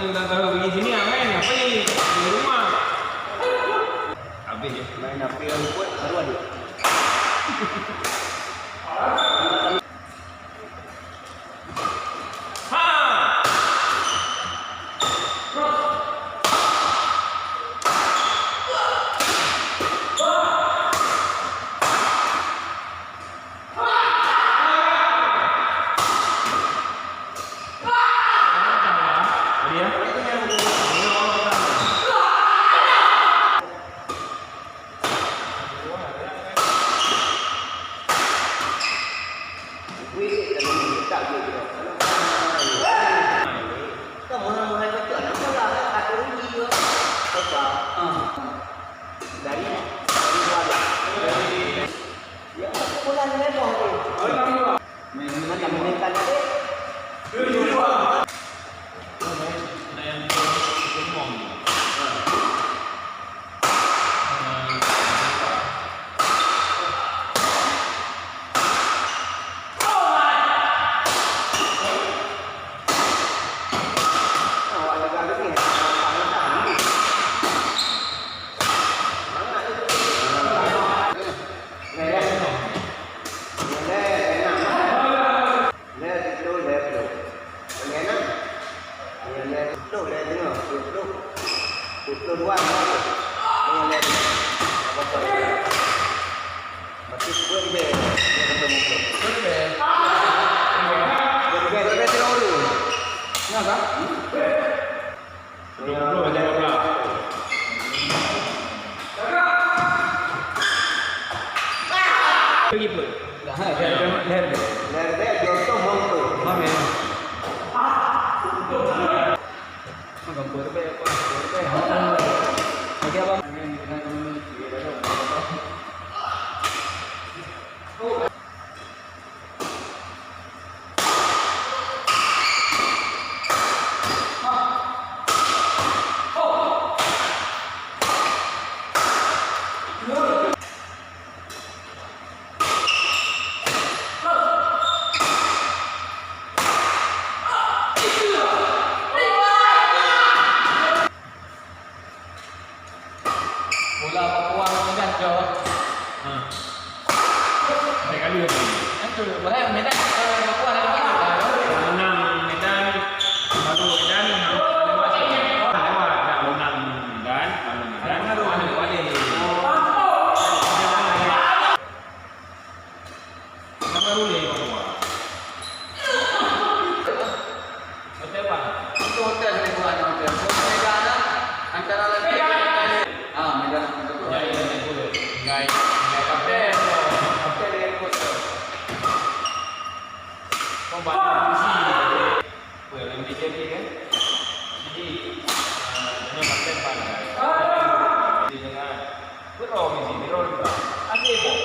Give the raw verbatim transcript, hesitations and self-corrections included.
Dah tahu pergi sini, ah, main apa ni? Di rumah. Habis ya. Main apa yang buat baru ada. Ha! Dari, dari luar. Ya, bulan leboh tu. Mana meningkat tadi? Lhèe siplôh, lhèe plôh. Lhèe enam. Lhèe lhèe siplôh, lhèe teungoh, siplôh. Siplôh dua, lhèe. Lhèe lhèe. Apa tu? Berarti sepuluh lebih. Dia kata sepuluh. Sepuluh lebih. Sepuluh lebih, sepuluh lebih, sepuluh lebih. Kenapa? Dua puluh aja dua belas. Pergi pun. Dah, dah, dah, dah. Dah, dah, jatuh motor. Faham ya? Makan kuah tebek, apa? Kuah tebek. Okey, abang. Bola Papua Medan jauh. Ha. Ada kali lagi. Kan tu, padahal Medan, eh, Papua ada lagi tu. Menang Medan, baru Medan, lewat. Lewat, dah menang Medan, baru Medan. Mana tu? Ada balik. Sama boleh Papua. Hotel apa? Itu hotel di luar hotel. Hotel Medan, antara lagi. Ah, Medan. Ya, ya, ya, boleh. Tinggal, tinggal hotel. Hotel di airport tu. Kau banyak kursi. Apa yang B J P kan? Jadi, ah, hanya makan pan. Jadi, jangan berdoa di sini, berdoa juga. Ambil boh.